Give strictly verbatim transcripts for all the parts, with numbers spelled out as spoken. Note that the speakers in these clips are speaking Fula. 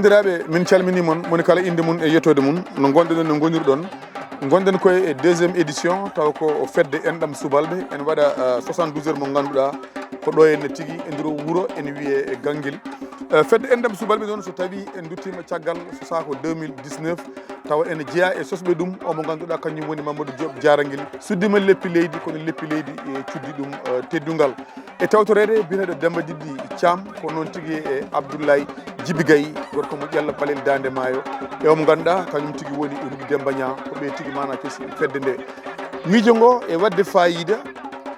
Sakiraaɓe, min calminii mon, moni kala innde mum e yettoode mum, no ngonɗen, no ngonirɗon. Ngonɗen koye e deuxième édition, tawa ko fedde enɗam subalɓe, ene waɗa, euh, soixante-douze heures mo ngannduɗaa ko ɗo henne tigi e ndiro wuro ene wiyee e Ganngel. Euh, fedde enɗam subalɓe noon, so tawii en nduttiima caggal, so saha ko deux mille dix-neuf, tawa ene jeyaa e sosɓe ɗum, o mo ngannduɗaa kañum woni Mamadou Diop Jarangel, suddima leppi leydi, kono leppi leydi, e, cuddi ɗum, euh, teddungal. E tawtoreede biyeteeɗo Demba Diddi Thiam, ko noon tigi e Abdoulaye Djibi Gaye, gorko mo Ƴalla Palel Daande Maayo, e o mo ngannduɗaa kañum tigi woni Rugi Demba Niang, ko ɓe tigi maanaa cosɗi fedde nde. Miijo ngo e waɗde faayiida,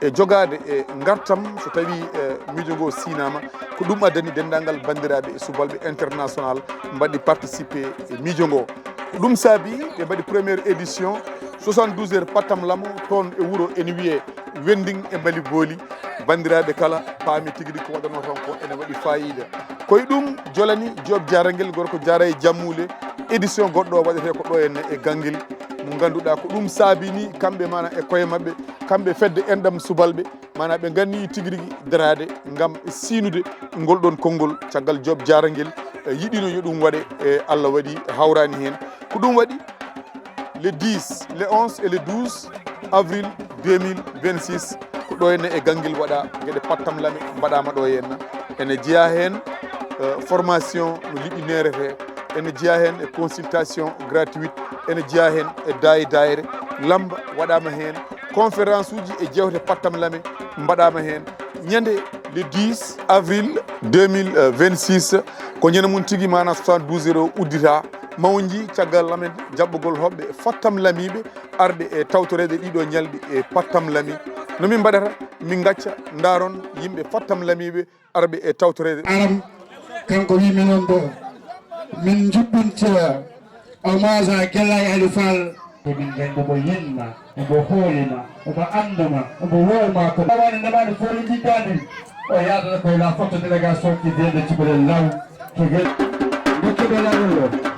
e jogaade e ngartam, so tawii, e, miijo ngo siinaama, ko ɗum addani denndaangal banndiraaɓe e subalɓe international mbaɗi participer e miijo ngo. Ko ɗum saabi ɓe mbaɗi première édition soixante-douze heures pattam lamo toon e wuro ene wiyee Wending e Mbali Booli. Banndiraaɓe kala paami tigi rigi ko waɗanoo toon ko ene waɗi faayiida. Ko e ɗum jolani Diop Jarangel, gorko Jara e Jammuule, édition goɗɗo o waɗetee ko ɗo henne e Ganngel, mo ngannduɗaa ko ɗum saabi ni kamɓe maanaa e koye maɓɓe, kamɓe fedde enɗam subalɓe, maanaa ɓe nganni tigi rigi daraade ngam siinude ngol ɗoon konngol caggal Diop Jarangel, e, yiɗino yo ɗum waɗe, e, Allah waɗi hawraani heen. Ko ɗum waɗi le dix, le onze et le douze avril deux mille vingt-six, ko ɗo henne e Ganngel waɗa geɗe pattam lame mbaɗaama ɗo henna. Ene jeyaa heen, euh, formation no liɗɗi neeretee, ene jeyaa heen e consultation gratuite, ene jeyaa heen e daay-, daayre, lamba waɗaama heen, conférence uji e jewte pattam lame mbaɗaama heen. Ñande le dix avril deux mille vingt-six, ko ñande mum tigi, maanaa soixante-douze heures o uddita. Mawnji caggal amen jaɓɓugol hoɓɓe fottam lamiiɓe arɓe e tawtoreede ɗiɗo ñalɗi e pattam lami. No min mbaɗata, min ngacca, ndaaron yimɓe fottam lamiiɓe arɓe e tawtoreede. Aram, kanko wi minen ɗo, min njuɓɓinta hommage à Gellay Ali Fall. Ko min nganndi omo yiɗma, omo hoolima, omo annduma, omo woowma ko. Tawaani nemaani fof no njiddaani. O yaadata koye la forte délégation qui vient de Djibril Law, qui vient. Ndokkee ɓe laawol o.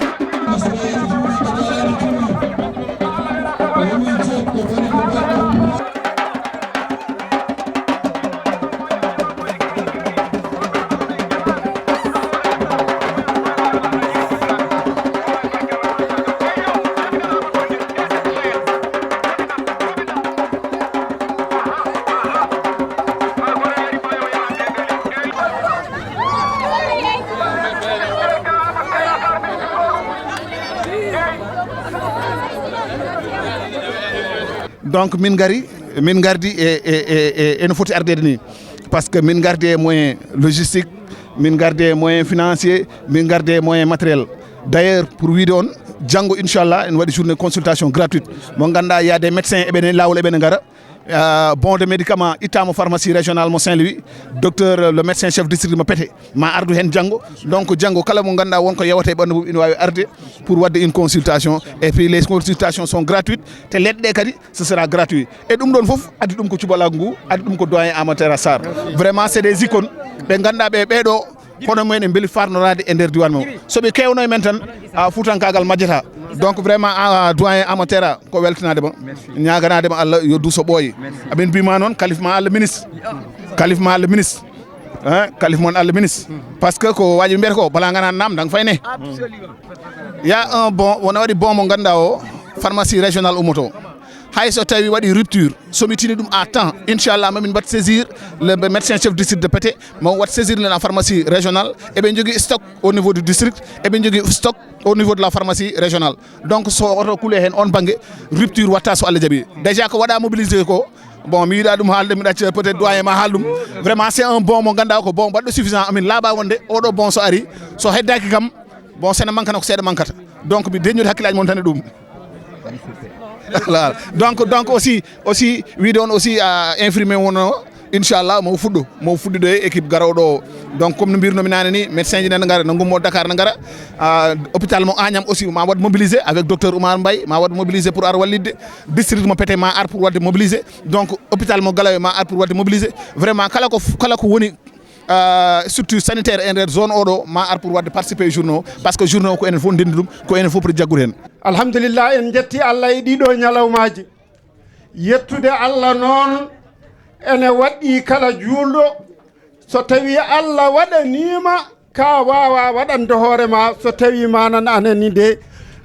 Donc min ngari, min ngardi e, e, e, e, eno foti ardeede ni, par ce que min ngardi e moyen logistique, min ngardi e moyen financier, min ngardi e moyen matériel. D'ailleurs, pour wiide on, janngo inchallah ene waɗi journée consultation gratuite, mo ngannduɗaa il y a des médecins eɓene laawol eɓene ngara. Euh, bon de médicament ittaama pharmacie régionale mo Saint-Louis, docteur, euh, le médecin chef district mo Pete ma ardu heen janngo. Donc janngo kala mo ngannduɗaa won ko yewata e ɓanndu mum ina waawi arde pour waɗde une consultation, et puis les consultations sont gratuites. Te leɗɗe ɗe kadi ce sera gratuit. E ɗum ɗoon fof addi ɗum ko cubalaagu ngu, addi ɗum ko doyen Amadou Tera Sarr. Vraiment c'est des icônes ɓe ngannduɗaa ɓe, ɓeeɗo kono mumen en mbeli farnoraade e nder diiwaan mo. So ɓe keewno e men tan, a, fuutankaagal majjata. Donc vraiment, a, doyen Amadou Tera, ko weltanaade ma, ñaaganaade ma Allah yo duuso ɓooye. Amin mbiima noon, kalif ma Allah ministre, kalif ma Allah ministre, hein, kalif mon Allah ministre. Par ce que ko waaji mbiyata ko bala ngana naam dang fayne. Il y a un bon, wona waɗi bon mo ngannduɗaa o, pharmacie régionale ummoto. Hay so tawi waɗi rupture, so mi tini ɗum à temps, inchallah mamin mbaɗ saisir le médecin chef district de Pete, ma wat saisir la pharmacie régionale. Eɓe njogii stock au niveau du district, eɓe njogii stock au niveau de la pharmacie régionale. Donc so oto kule heen on bannge, rupture watta so Allah jaɓi. Déjà ko waɗa mobilisé ko, bon, mi yiɗa ɗum haalde, mi ɗacca peut-être doyen ma haal ɗum. Vraiment c'est un bon mo ngannduɗaa ko bon mbaɗɗo suffisant, amin laaɓa wonde oɗo bon so ari, so heddaaki kam, bon sene mankana ko seeɗa mankata. Donc mi deññude hakkillaaji mon tan e ɗum. Voilà. Donc, donc aussi, aussi wiide on aussi a infirmier wonno, inchallah mo fuɗɗo, mo fuɗɗiɗo e équipe garooɗo o. Donc comme no mbirnomi naane ni, médecin ji nana ngara, no ngummo Dakar na ngara. Ah, hôpital mo Agnam aussi ma waɗ mobilisé avec docteur Oumar Mbaye, ma waɗ mobilisé pour ar wallidde. District mo Pete ma ar pour waɗde mobilisé. Donc hôpital mo Galawe ma ar pour waɗde mobilisé. Vraiment kala ko, kala ko woni, ah, structure sanitaire e nder zone oɗo ma ar pour waɗde participer e journée o, par ce que journée o ko enen fof ndenndi ɗum, ko enen fof poti jaggude heen. Alhamdulillah, en njetti Allah e ɗiɗo ñalawmaaji. Yettude Allah noon ene waɗɗii kala juulɗo, so tawii Allah waɗaniima Ka waawa waɗande hoore ma so tawi manan anani de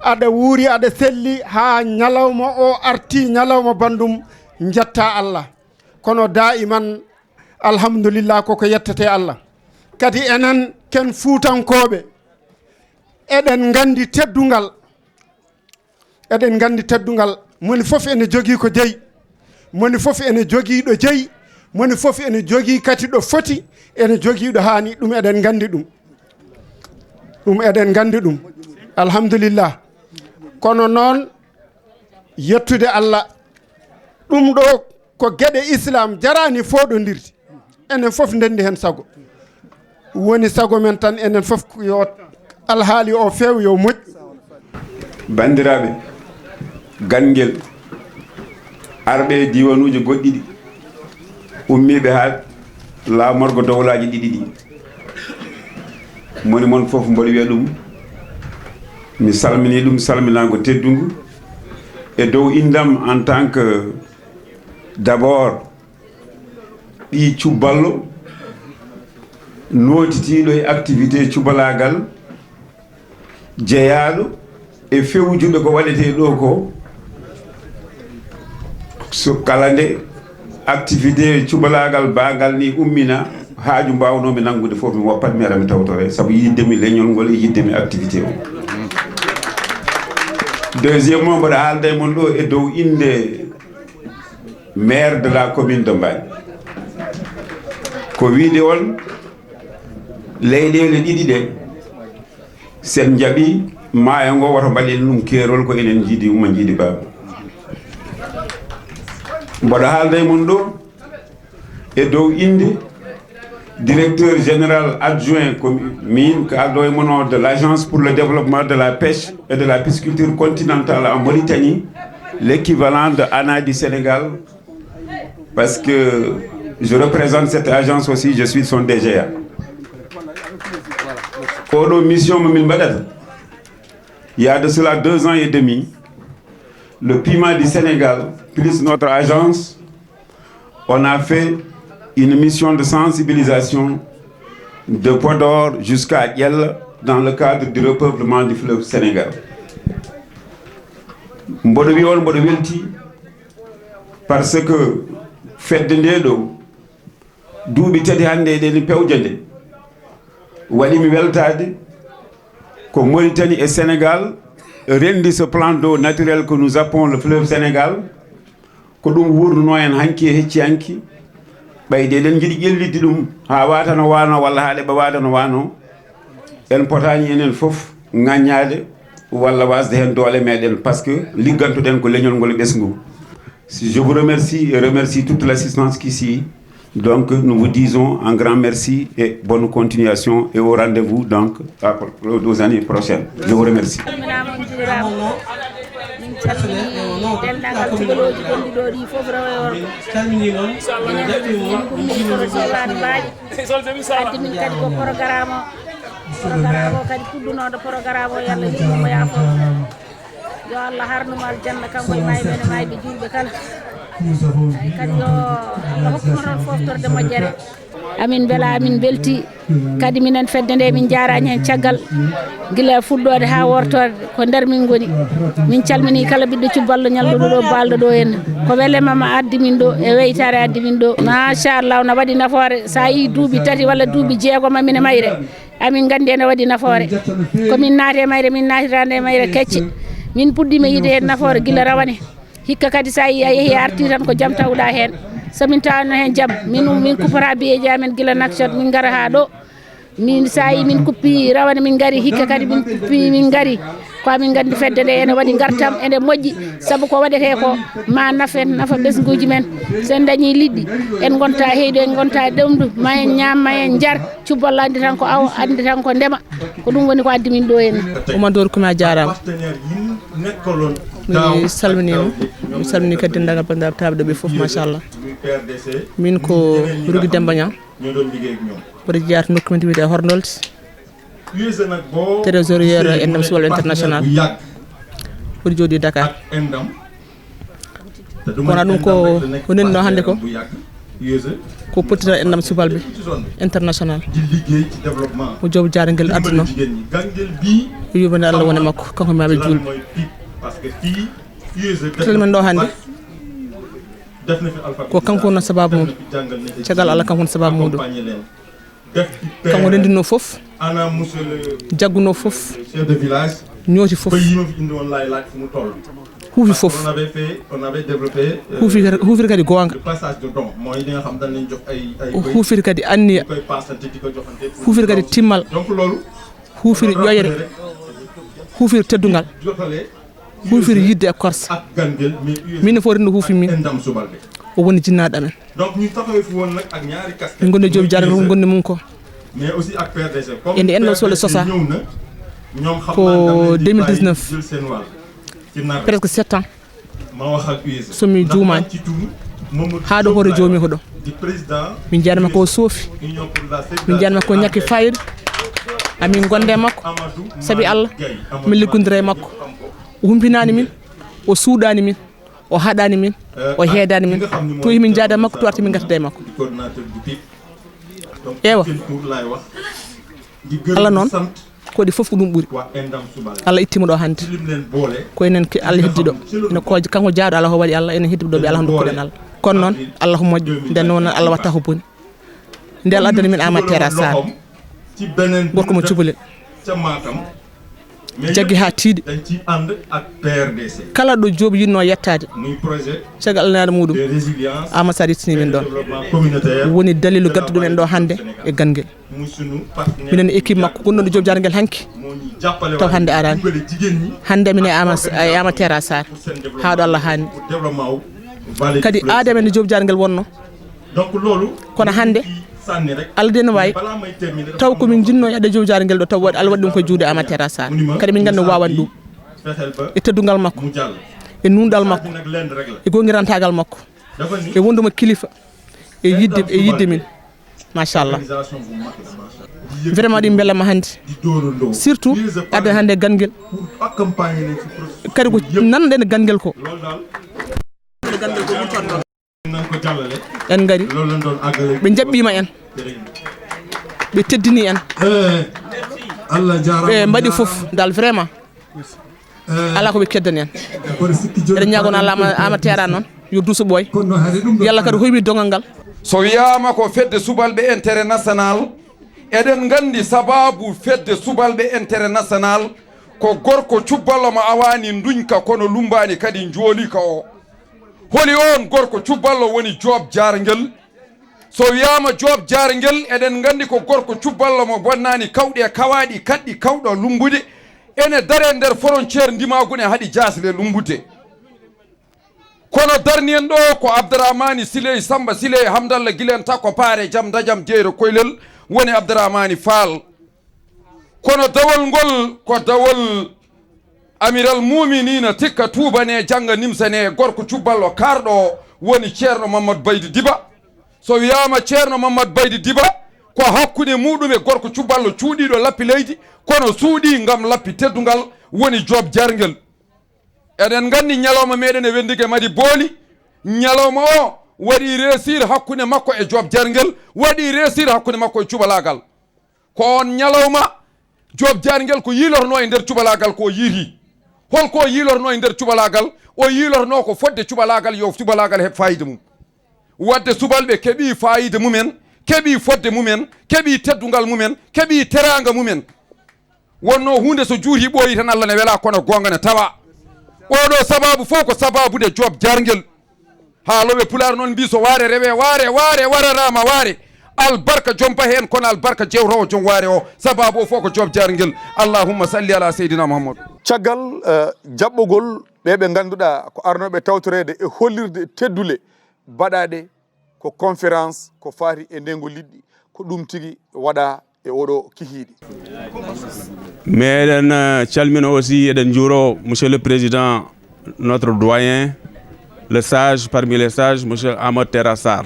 aɗa wuuri aɗa selli haa ñalawma o arti ñalawma banndum, njetta Allah. Kono daiman, alhamdulillah, koko yettete Allah. Kadi enen ken Fuutankooɓe, eɗen nganndi teddungal. Eɗen nganndi teddungal. Moni fof ene jogii ko jeyi. Moni fof ene jogii ɗo jeyi. Moni fof ene jogii kadi ɗo foti. Ene jogii ɗo haani. Ɗum eɗen nganndi ɗum. Ɗum eɗen nganndi ɗum. Alhamdulillah. Kono noon, yettude Allah, ɗum ɗo ko geɗe Islam jaraani fooɗondirde. Enen fof ndenndi heen sago. Woni sago men tan, enen fof, yo alhaali o feew, yo moƴƴu. Banndiraaɓe, Ganngel, arɓe e diiwanuuji goɗɗi ɗi, ummiiɓe haa laamorgo dowlaaji ɗiɗi ɗi, moni mon fof mboɗo wiya ɗum, mi salminii ɗum salminaango teddungu, e dow inndam en tant que, d'abord, ɓii cubballo, nootitiiɗo e activité cubbalaagal, jeyaaɗo e fewjuɓe ko waɗetee ɗo ko. So kala nde activité cubalaagal baagal ni ummina, haaju mbaawnoomi nanngude fof, mi woppat mi ara mi tawtore, sabu yiɗde mi leñol ngol e yiɗde mi activité o. Deuxièmement, mboɗo haalda e mon ɗo e dow innde maire de la commune de Mbaañ. Ko wiide on leyɗeele ɗiɗi ɗe, sen njaɓi maayo ngo, woto mbaɗen ɗum keerol, ko enen njiidi umma njiidi baaba. Mboɗo haalda e mon ɗo e dow innde directeur général adjoint, ko min kaaldo e mon o, de l'Agence pour le développement de la pêche et de la pisciculture continentale en Mauritanie, l'équivalent de ANA du Sénégal, parce que je représente cette agence aussi, je suis son D G A. Oɗo mission mo min mbaɗata, il y a de cela deux ans et demi, le piment du Sénégal, plus notre agence, on a fait une mission de sensibilisation de Podor jusqu'à Diel dans le cadre du repeuplement du fleuve Sénégal. Mboɗo wi on, mboɗo welti, parce que fedde nde ɗo, duuɓi tati hannde eɗen pewja nde, waɗi mi weltaade ko Mauritanie et Sénégal rendi ce plan d'eau naturel que nous appelons le fleuve Sénégal. Ko ɗum wuurnuno en hanki e hecci hanki. Ɓayde eɗen njiɗi ƴellitde ɗum haa wata no wano walla haa ɗeɓa wata no wano, en potani enen fof ŋaññaade walla wasde heen doole meɗen, parce que liggantoɗen ko leñol ngol ɓesngu. Si, je vous remercie et remercie toute l'assistance qui suit. Donc, nous vous disons un grand merci et bonne continuation et au rendez-vous donc à, aux années prochaines. Je vous remercie. Min calmini denndaangal cukalooji gonɗi ɗo ɗi fof rewo e worgo. Enen min gummini projet waɗ mbaaƴe. Addi min kadi ko programme o. Programme o kadi puɗɗunooɗo programme o, yo Allah yurmo mo yaafo. Yo Allah harnumo aljanna kanko e mayɓe ene mayɓe juulɓe kala. Ay kadi yo Allah hokkumo toon foftorde moƴƴere. Amin mbela amin mbelti kadi minen fedde nde min jarani hen caggal gila fuɗɗode ha wortode ko nder min goni. Min calmini kala ɓiɗɗo cubballo ñalluɗo ɗo balɗo ɗo henna ko welema ma addi min ɗo e weytare addi min ɗo machallah no waɗi nafoore sa yi duuɓi tati walla duuɓi jeegom amine mayre. Amin nganndi ene waɗi nafoore. Ko min naati e mayre, min naatiraani e mayre kecce. Min puɗɗiima yiide heen nafoore gila rawane. Hikka kadi so a yii a yehii a artii tan ko jam tawɗaa heen. So min tawanno heen jam, min min kuppataa biyeeji amen gila Nouakchott min ngara haa ɗo. Min so a yii min kuppii rawane min ngari, hikka kadi min kuppii min ngari. Ko amin nganndi fedde nde ene waɗi ngartam, ene moƴƴi, sabu ko waɗetee ko ma naf en, nafa ɓesnguuji men. So en ndañii liɗɗi, en ngonta heydu, en ngonta ɗemɗu, ma en ñaam, ma en njar. Cubballo anndi tan ko awo, anndi tan ko ndema. Ko ɗum woni ko addi min ɗo henna. Oumar Doro Kumi, a jaaraama. Mi salminiima. Mi salminii kadi denndaangal banndiraaɓe tawɓe ɗo ɓe fof, machallah. Min ko Rougui Demba Niang. Mboɗo jeyaa to nokku men to wiyetee Horndolte. Trésorier N M S Walo International. Mboɗo jooɗii Dakar. Kono ɗum ko ko ndenno hannde ko Ko pottital enɗam subalɓe international. Mo Joop Jaarngel adduno. Yurmande Allah wone makko, kanko maaɓe juulɓe. Tele men ɗo hannde, ko kanko woni sababu mum. Caggal Allah, kanko woni sababu muɗum. Kanko renndinno fof, jagguno fof, ñooti fof, huufi fof. Huufi, huufiri kadi goonga. Huufiri kadi anniya. Huufiri kadi timmal. Huufiri ƴoƴre. Huufiri teddungal. Huufiri yidde e korsa. Min fof renndo huufi min. O woni jinnaaɗo amen. Min ngonndi Joop Jaarngel ko ngonndi mum ko. Ende enɗo sole sosa ko deux mille dix-neuf. Presque sept ans. So mi juumaani. Haa ɗo hoore joomii ko ɗo. Min njeyanma ko soofi. Min njeyanma ko ñakki fayida. Amin ngonde e makko. Sabi Allah. Min liggondira e makko. O humpinaani min. O suuɗaani min. O haɗaani min. O heedaani min. To min njaada makko, to arti min ngartida e makko. Ewa. Allah noon, ko ɗi fof ko ɗum ɓuri. Allah itti mo ɗo hannde. Ko enen ke Allah heddi ɗo. Ene ko kanko jaaɗo Allah, o waɗi Allah, enen heddi ɗo ɓe Allah, hono ɗum koɗen Allah. Kono noon, Allah ko moƴƴo. Nden noon, Allah watta ko boni. Nde Allah addani min Amadou Terra Sarr, gorko mo Cubalel. Jaggi haa tiiɗi. Kala ɗo Joop yiɗno yettaade, caggal alanaare muɗum, Amadou Sarr yettini min ɗon. Woni dalilu gadduɗo men ɗo hannde e Ganngel. Minen e équipe makko gonɗo ɗo Joop Jaarngel hanki, taw hannde araani. Hannde min e Ama, e Ama Terra Sarr, haa ɗo Allah haani. Kadi aada men e Joop Jaarngel wonno, kono hannde, Allah de no waawi, taw ko min jinno yaade Joop Jaarngel ɗo, taw waɗi, Allah waɗi ɗum ko juuɗe Ama Terra Sarr. Kadi min nganndi waawan ɗum. E teddungal makko, e nunɗal makko, e goongirantaagal makko, e wondude kilifa, e yiɗde, e yiɗde min. Machallah. Vraiment, ɗum mbelama hannde. Surtout, adda hannde Ganngel. Kadi ko nanɗen Ganngel ko. En ngari. Ɓe njaɓɓiima en. Ɓe teddini en. Ɓe mbaɗi fof, dal, vraiment. Alaa ko ɓe keddani en. Eɗen ñaagono Allah, Ama, Ama Terra noon, yo duuso ɓooy. Yalla kadi hoymi dogal ngal. So wiyaama ko fedde subalɓe international, eɗen nganndi sabaabu fedde subalɓe international ko gorko cubballo mo awaani nduñka kono lummbaani kadi njoolika o. Holi oon gorko cubballo woni Joop Jaarngel? So wiyaama Joop Jaarngel, eɗen nganndi ko gorko cubballo mo bonnaani kawɗi e kawaaɗi, kaɗɗi kawɗo lummbude, ene dare nder frontière ndimaagu ne haɗi jaasle lummbude. Kono darni en ɗo ko Abdaraamaani Siley, Sammba Siley, Hamdalla Gilen, Takko Paare, Jam Ndajam, Jeyro Koylel, woni Abdaraamaani Faal. Kono dawol ngol ko dawol Amiral Muuminiina, tikka tuubanee, jannga nimsanee, gorko cubballo kaarɗo o woni Ceerno Mammadu Baydi Diba. So wiyaama Ceerno Mammadu Baydi Diba, ko hakkunde muuɗum e gorko cubballo cuuɗiiɗo lappi leydi, kono suuɗii ngam lappi teddungal, woni Joop Jaarngel. Eɗen nganndi ñalawma meɗen e Wenndude Madi Booli, ñalawma o waɗi réussir hakkunde makko e Joop Jaarngel, waɗi réussir hakkunde makko e cubalaagal. Ko oon ñalawma Joop Jaarngel ko yiilornoo e nder cubalaagal ko o yiiti. Hol ko o yiilornoo e nder cubalaagal? O yiilornoo ko fodde cubalaagal, yo cubalaagal heɓ faayiida mum. Waɗde subalɓe keɓii faayiida mumen, keɓii fodde mumen, keɓii teddungal mumen, keɓii teraanga mumen. Wonnoo huunde so juuti ɓooyi tan Allah ne welaa, kono goonga ne tawaa. Oɗo sabaabu fof ko sabaabude Joop Jaarngel. Haalooɓe Pulaar noon mbii, so waare rewee waare, waare wararaama waare. Albarka joom bahe en, kono albarka jewtowo joom waare o. Sabaabu o fof ko Joop Jaarngel. Allahumma salli ala Seydina Muhammad. Caggal, eh, jaɓɓogol ɓe ɓe ngannduɗaa ko arnooɓe tawtoreede e hollirde teddule baɗaaɗe ko conférence ko faati e ndeengo liɗɗi, ko ɗum tigi waɗaa e oɗo kihiiɗi. Meɗen, eh, calmina aussi, eɗen njuuro Monsieur le Président, notre doyen, le sage parmi les sages, Monsieur Amadou Terra Sarr.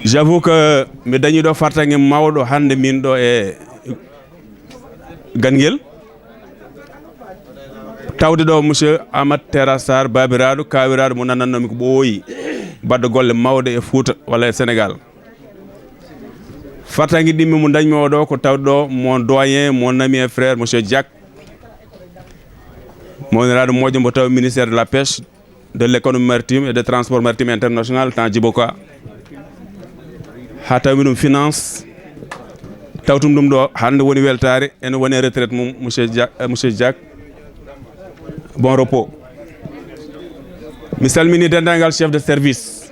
J'avoue que mi dañi ɗo fartaŋŋe mawɗo hannde min ɗo e Ganngel. Tawde ɗo Monsieur Amadou Terra Sarr, baabiraaɗo, kaawiraaɗo mo nanannoomi ko ɓooyi. baɗɗo golle mawɗe e Fuuta walla e Sénégal. Fartaŋŋe ɗimmi mo dañmi o ɗo ko tawɗo mon doyen, mon ami et frère, monsieur Diack. Mo woniraaɗo moƴƴo mbo taw ministère de la pêche, de l'économie maritime et des transports maritimes international, temps Djibo Ka. Haa tawmi ɗum finance, tawtum ɗum ɗo, hannde woni weltaare, ene woni e retraite mum, monsieur Dia-, eh, monsieur Diack. Bon repos. Mi salmini denndaangal chef de service,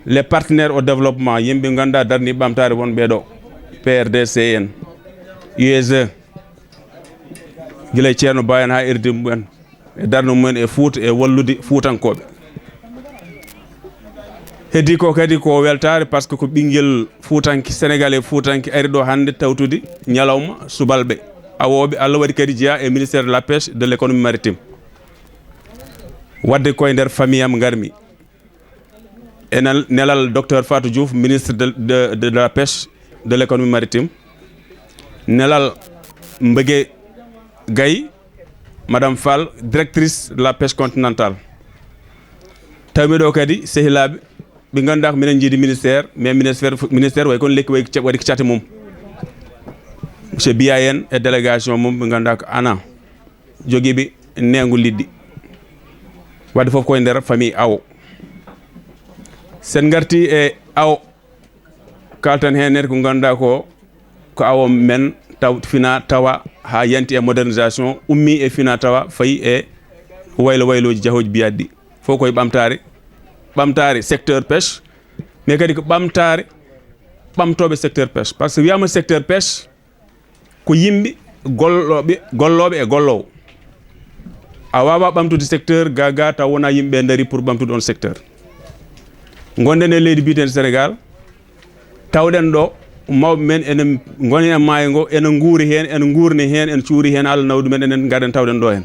les partenaires au développement, yimɓe ngannduɗaa darni ɓamtaare wonɓe ɗo, P R D C en, U S E, gila e Ceerno Ba en haa R D M en, e darno mumen e Fuuta e wallude Fuutankooɓe. Heddi ko kadi ko weltaare, parce que ko ɓinngel Fuutanke, Sénégalais Fuutanke ari ɗo hannde tawtude ñalawma subalɓe awooɓe. Allah waɗi kadi jeyaa e ministère de la pêche, de l'économie maritime. Waɗde koye nder famille am ngarmi. E nel-, nelal docteur Fatou Diouf, ministre de, de, de la pêche, de l'économie maritime. Nelal Mbege Gaye, Madame Fall, directrice de la pêche continentale. Tawmi ɗo kadi sehilaaɓe, ɓe ngannduɗaa ko minen njiidi ministère, mais ministère, ministère way kono lekki way ca-, waɗi ko cate mum. Monsieur Biya en e délégation mum, ɓe ngannduɗaa ko ana jogiiɓe neengo liɗɗi. Waɗde fof koye nder famille awo. Sen ngarti e awo, kalten heen nen ko ngannduɗaa ko, ko awo men taw, fina tawa haa yanti e modernisation, ummi e fina tawa fayi e waylo waylooji jahooji biyaaɗi ɗi. Fof koye ɓamtaare, ɓamtaare secteur pêche, mais kadi ko ɓamtaare ɓamtooɓe secteur pêche. Par ce que wiyaama secteur pêche, ko yimɓe gollooɓe, gollooɓe e golloowo. A waawaa ɓamtude secteur ga ga taw wonaa yimɓe ɓe ndarii pour ɓamtude on secteur. Ngonɗen e leydi biyeteendi Sénégal, tawɗen ɗo mawɓe men ene ngoni e maayo ngo, ene nguuri heen, ene nguurni heen, ene cuuri heen, Allah nawdu men, enen ngarɗen tawɗen ɗo heen.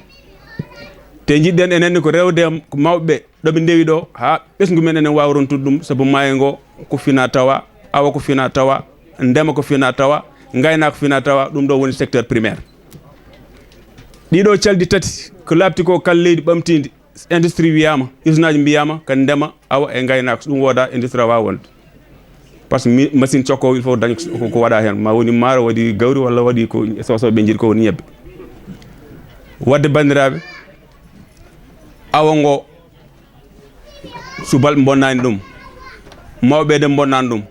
Te njiɗɗen enen ni ko rewde ko mawɓe ɓe, ɗo ɓe ndewi ɗo, haa ɓesngu men enen waawa rontude ɗum, sabu maayo ngo ko fina tawa, awo ko fina tawa, ndema ko fina tawa, ngaynaaka ko fina tawa, ɗum ɗo woni secteur primaire. Ɗiɗo calɗi tati ko laaɓti ko kala leydi ɓamtiindi, industrie wiyaama, usine aji mbiyaama, ka ndema, awo e ngaynaaka, so ɗum wooda, industrie a waawa wonde. Par ce que mi-, machine cokko, il faut dañ ko, ko waɗa heen. Ma woni maaro, waɗi gawri, walla waɗi ko soso ɓe njiɗi ko woni ñebbe. Waɗde banndiraaɓe, awo ngo, subalɓe mbonnaani ɗum, mawɓe ɓe mbonnaani ɗum.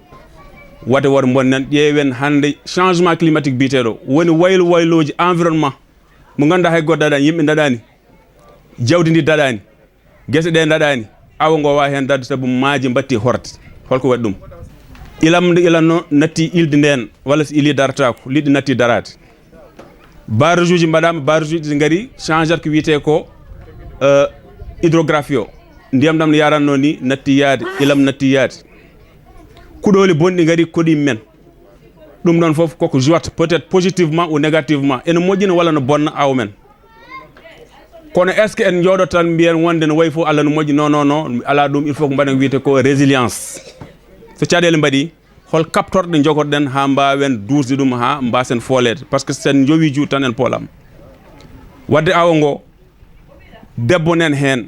Wate woto mbonnen, ƴeewen hannde changement climatique biyeteeɗo, woni waylo waylooji environnement mo ngannduɗaa hay goɗɗo daɗaani, yimɓe daɗaani, jawdi ndi daɗaani, gese ɗe daɗaani, awo ngo waawa heen daɗde sabu maaje mbatti horde. Holko waɗi ɗum? Ilam nde ilanno natti ilde ndeen, walla so ili darataako, liɗɗi natti daraade. Barrage uji mbaɗaama, barrage uji ɗi ngari, changeat ko wiyetee ko, eh, hydrographie o. Ndiyam ɗam no yaranno ni, natti yaade, ilam natti yaade. Kuɗooli bonɗi ngari koɗi men. Ɗum ɗon fof koko jouat, peut-être positivement ou négativement. Ene moƴƴina walla no bonna awo men. Kono est-ce que en njooɗo tan mbiyen wonde no wayi fof Allah no moƴƴi? Non, non, non, alaa ɗum, il faut ko mbaɗen wiyetee ko résilience. So caɗeele mbaɗi, hol kaɓtorɗe njogotoɗen haa mbaawen duusde ɗum, haa mbaasen fooleede? Par ce que sen njowi juuɗe tan en poolam. Waɗde awo ngo, debbo nen heen.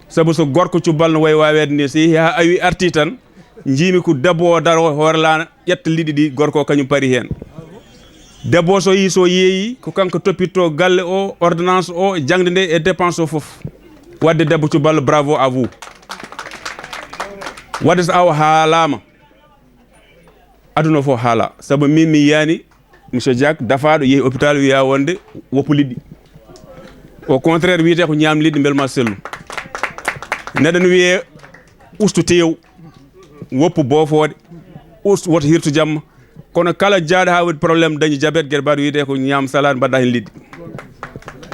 Sabu so gorko cubbal no wayi waaweede ni, so yehi haa awi arti tan, njiimi ko debbo o daro hoore laana, ƴetta liɗɗi ɗi, gorko o kañum pari heen. Debbo o so yi, so yeeyi, ko kanko toppitto galle o, ordonnance o, jaŋde nde e dépense o fof. Waɗde debbo cubbal, bravo à vous. Waɗde so awo haalaama, aduna fof haala. Sabu min mi yiyani monsieur Diack dafaaɗo yehi hôpital wiya wonde woppu liɗɗi. Au contraire, wiyete ko ñaam liɗɗi mbel ma sellu. Neɗɗo no wiye ustu teew, woppu boofoode, ustu woto hirtu jamma. Kono kala jaaɗo haa waɗi problème, dañi jabet, gueɗe mbaɗa wiyete ko ñaam salade, mbaɗa heen liɗɗi.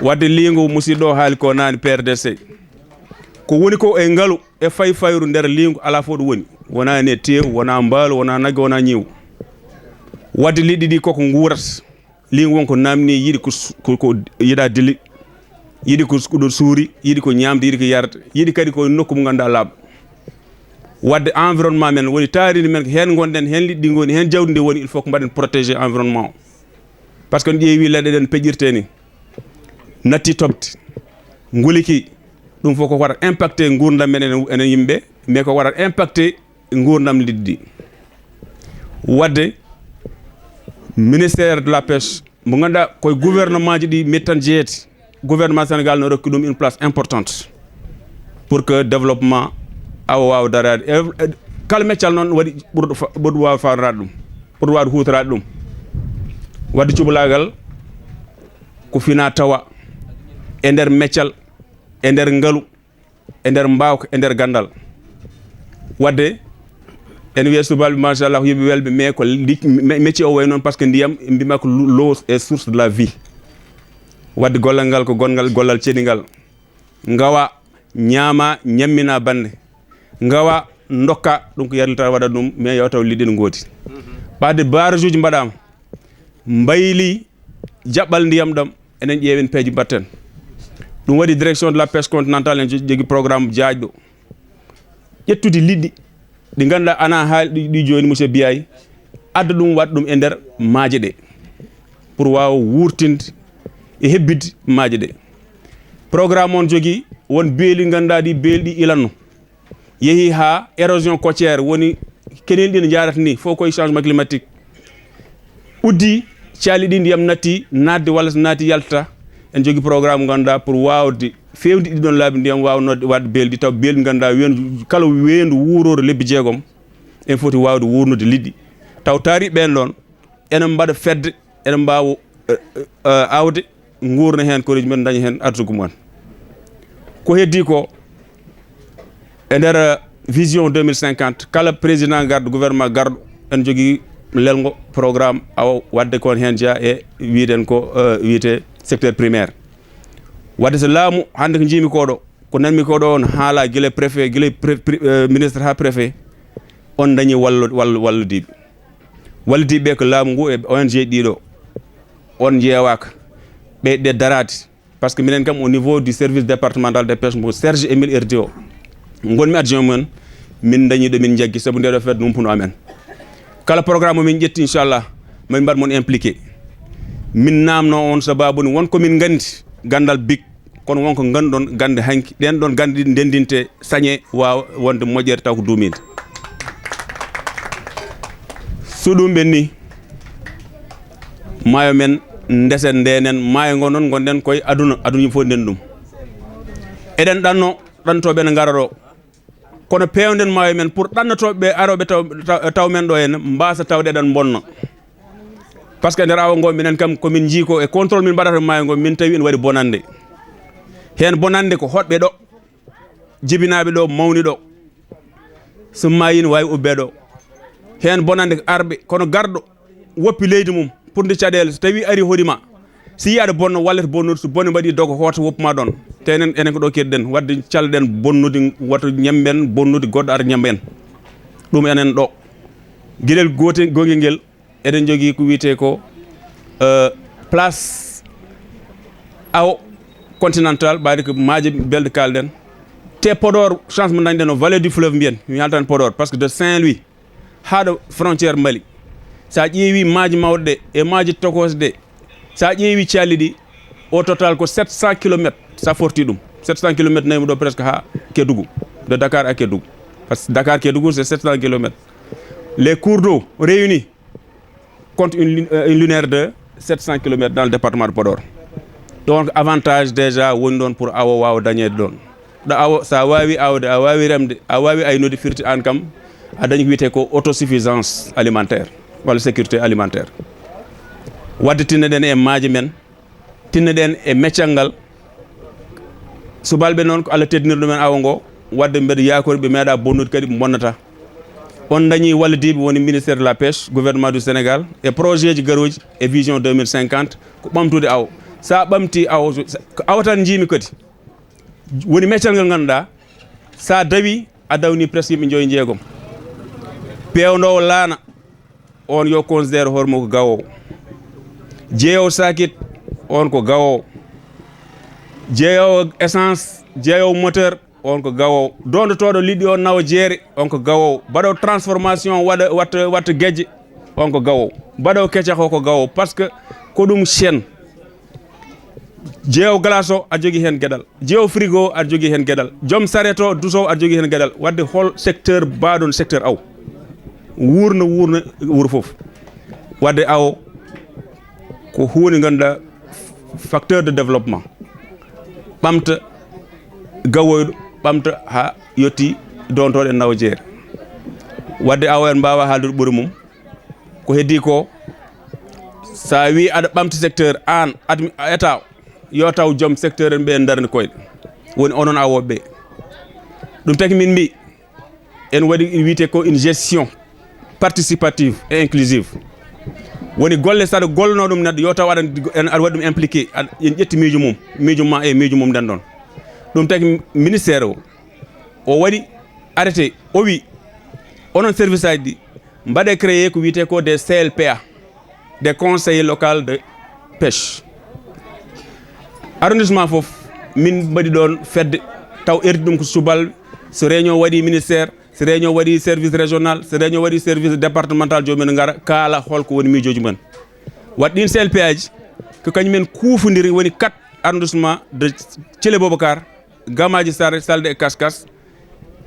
Wadde liingu musidɗo o haali ko naani, P R D C. Ko woni ko e ngalu e fay fayru nder liingu, alaa fof ɗo woni. Wonaa ene teew, wonaa mbaalo, wonaa nagge, wonaa ñiiwu. Wadde liɗɗi ɗi koko nguurata. Liingu won ko naamni, yiɗi ko su-, ko, ko yiɗa dili, yiɗi ko su-, ko ɗo suuri, yiɗi ko ñaamde, yiɗi ko yarde, yiɗi kadi ko nokku mo ngannduɗaa laaɓɗo. Wadde environnement men woni taarindi men, ko heen ngonɗen, heen liɗɗi ngoni, heen jawdi ndi woni, il faut ko mbaɗen protéger environnement o. Par ce que en ƴeewi leɗɗe ɗen peƴƴirte ni, natti toɓde, nguliki, Ɗum fof ko waɗat impacté nguurndam men enen, enen yimɓe, mais ko waɗat impacté nguurndam liɗɗi. Wadde ministère de la pêche, mo ngannduɗaa koye gouvernement ji ɗi mettan jeyeete, gouvernement Sénégal no rokki ɗum une place importante pour que développement awa waawa daraade. E, e, kala meccal noon waɗi ɓurɗo fa-, ɓurɗo waawa faandaade ɗum, ɓurɗo waawde huutoraade ɗum. Wadde cubalaagal ko fina tawa e nder meccal, e nder ngalu, e nder mbaawka, e nder ganndal. Wadde ene wiya subalɓe, machallah, ko yimɓe welɓe, mais ko li-, me-, métier o wayi noon, parce que ndiyam, mbima ko lu-, l'eau est source de la vie. Wadde gollal ngal ko gonngal, gollal cenigal. Ngawa, ñaama, ñammina bannde. Ngawa, ndokka, ɗum ko yarlita waɗa ɗum, mais yo taw liɗɗi no ngoodi. Ɓaade barrage uji mbaɗaama, mbayli jaɓɓal ndiyam ɗam, enen ƴeewen peeje mbatten. Ɗum waɗi direction de la pêche continentale en jogii programme jaajɗo. Ƴettude liɗɗi ɗi ngannduɗaa ana haali ɗi, ɗi jooni, monsieur Biaye, adda ɗum, waɗa ɗum e nder maaje ɗe, pour waawa wuurtinde e hebbitde maaje ɗe. Programme on jogii won beeli ngannduɗaa ɗi beeli ɗi ilanno. Yehi haa érosion côtière, woni kenel ɗi no njaarata ni, fof koye changement climatique. Uddi, caali ɗi ndiyam natti, naatde walla so naati yalta. En jogii programme ngannduɗaa pour waawde feewde ɗi ɗon laabi ndiyam, waawa nodde, waɗde beeldi, taw beeldi ngannduɗaa weendu, kala weendu wuurooru lebbi jeegom, en foti waawde wuurnude liɗɗi. Taw taari ɓeen ɗon, ene mbaɗa fedde, ene mbaawa, eh, eh, eh, aawde, nguurna heen koreeji men, daña heen arsugu mumen. Ko heddii ko, e nder, eh, vision deux mille cinquante, kala président garɗo, gouvernement garɗo, en jogii lelngo programme awa waɗde kon heen jeyaa e wiyeten ko, eh, wiyetee secteur primaire. Wadde so laamu hannde ko njiimi ko ɗo, ko nanmi ko ɗo on haala gila préfet, gila pré-, pré-, eh, ministre haa préfet, on dañi wallo-, wallo-, wallodiiɓe. Wallodiiɓe ɓe ko laamu ngu e O N G ɗiɗo, on njeewaaka. Ɓe, ɓe daraade. Parce que minen kam, au niveau du service départemental de pêche mo Serge Émile Herdy o, ngonmi adjoint mum, min dañi ɗo min jaggi, sabu nde ɗo fedde humpuno amen. Kala programme mo min ƴetti, inchallah, min mbaɗ mon impliqué. Min naamno on sababu ni won ko min nganndi, ganndal big, kono won ko ngannduɗon gannde hanki. Ɗen ɗon gannde ɗiɗi ndenndinte sañe waawa wonde moƴƴere taw ko duumiinde. So ɗum ɓenni, maayo men ndesen, ndenen, maayo ngo noon ngonɗen koye aduna, aduna yimɓe fof nden ɗum. Eɗen ɗanno, ɗantooɓe ne ngara ɗo. Kono peewnden maayo men pour ɗannotooɓe ɓe arooɓe taw, taw, taw men ɗo henne, mbaasa tawde eɗen mbonna. Parce que nder awa ngo minen kam ko min njii ko e contrôle min mbaɗata maayo ngo, min tawi ene waɗi bonannde. Heen bonannde ko hoɗɓe ɗo, jibinaaɓe ɗo, mawni ɗo. So maayi ne waawi ubbee ɗo. Heen bonannde ko arɓe, kono garɗo woppi leydi mum pour nde caɗeele, so tawi ari hoɗi ma, si yiyaade bonno, wallete bonnude, so bone mbaɗi dogo, hoota woppu ma ɗon. Te enen, enen ko ɗo keɗɗen, wadde calɗen bonnude, wata ñamben bonnude, goɗɗo ara ñamben. Ɗum enen ɗo. Geɗel gootel, gongel ngel, eɗen jogii ko wiyetee ko, eh, place awo continental, ɓaade ko maaje belɗe kalɗen. Te Podor, chance mo dañɗen o, vallée du fleuve mbiyen, mi yaltan Podor, parce que de Saint-Louis haa ɗo frontière Mali, so a ƴeewi maaje mawɗe ɗe e maaje tokooje ɗe, so a ƴeewi calli ɗi, au total ko sept cents kilomètres, so a forti ɗum, sept cents kilomètres nawi mo ɗo presque haa Kédougou, de Dakar à Kédougou, parce que Dakar Kédougou c'est sept cents kilomètres. Les cours d'eau réunis compte une, lu-, euh, une lunaire de sept cents kilomètres dans le département de Podor. Donc, avantage déjà woni ɗon pour awo waawa dañeede ɗon. Ɗo awo, so a waawi awde, a waawi remde, a waawi aynude, firti aan kam a dañi ko wiyetee ko autosuffisance alimentaire walla sécurité alimentaire. Wadde tinnoɗen e maaje men, tinnoɗen e meccal ngal. Subalɓe noon ko Allah teddinir ɗumen awo ngo, wadde mbeɗa yaakori ɓe meeɗa bonnude kadi ɓe mbonnata. On dañi wallodiiɓe woni ministère de la pêche, gouvernement du Sénégal, e projet ji garooji e vision deux mille cinquante, ko ɓamtude awo. So a ɓamti awo, ko awo tan njiimi kadi. Woni meccal ngal ngannduɗaa, so a dawi, a dawni presque yimɓe joyi jeegom. Peewndoowo laana, on yo considère hoore mum ko gawoowo. Jeeyowo sakit, on ko gawoowo. Jeeyowo essence, jeeyowo moteur, on ko gawoowo. Dondotooɗo liɗɗi on nawa jeere, on ko gawoowo. Mbaɗoowo transformation, waɗa, watta, watta gejje, on ko gawoowo. Mbaɗoowo kecax o ko gawoowo. Parce que ko ɗum chaîne. Jeewo glace o, aɗa jogii heen geɗal. Jeewo frigo o, aɗa jogii heen geɗal. Joom saret o, duso o, aɗa jogii heen geɗal. Waɗde hol secteur baaɗo no secteur awo? Wuurna, wuurna wuro fof. Waɗde awo ko huunde ngannduɗaa facteur de développement. Ɓamta gawoyɗo, ɓamta haa yettii doontooɗo e nawa jeere. Waɗde awo en mbaawaa haaldude ɓuri mum. Ko heddii ko, so a wii aɗa ɓamta secteur, aan, admi-, état, yo taw joom secteur en ɓe en ndarni koyɗe. Woni onon awooɓe ɓe. Ɗum tagi min mbii, en waɗi wiyetee ko une gestion participative et inclusive. Woni golle, so aɗa gollanoo ɗum neɗɗo, yo taw aɗa, en aɗa waɗi ɗum impliqué, aɗa, en ƴetti miijo mum, miijo ma e miijo mum nden ɗon. Ɗum tagi ministère o, o waɗi arrêté, o wi, onon service aji ɗi, mbaɗee créé ko wiyetee ko des C L P A, des conseillers locaux de pêche. Arrondissement fof, min mbaɗi ɗoon fedde, taw erti ɗum ko subalɓe, so réunion waɗi ministère, so réunion waɗi service régional, so réunion waɗi service départemental, joomum en ngara, kaala hol ko woni miijooji mum en. Waɗ ɗiin C L P aji, ko kañum en kuufondiri, woni quatre arrondissement de Thillé Boubacar, Gamaaji Saare, Salde e Kaskas.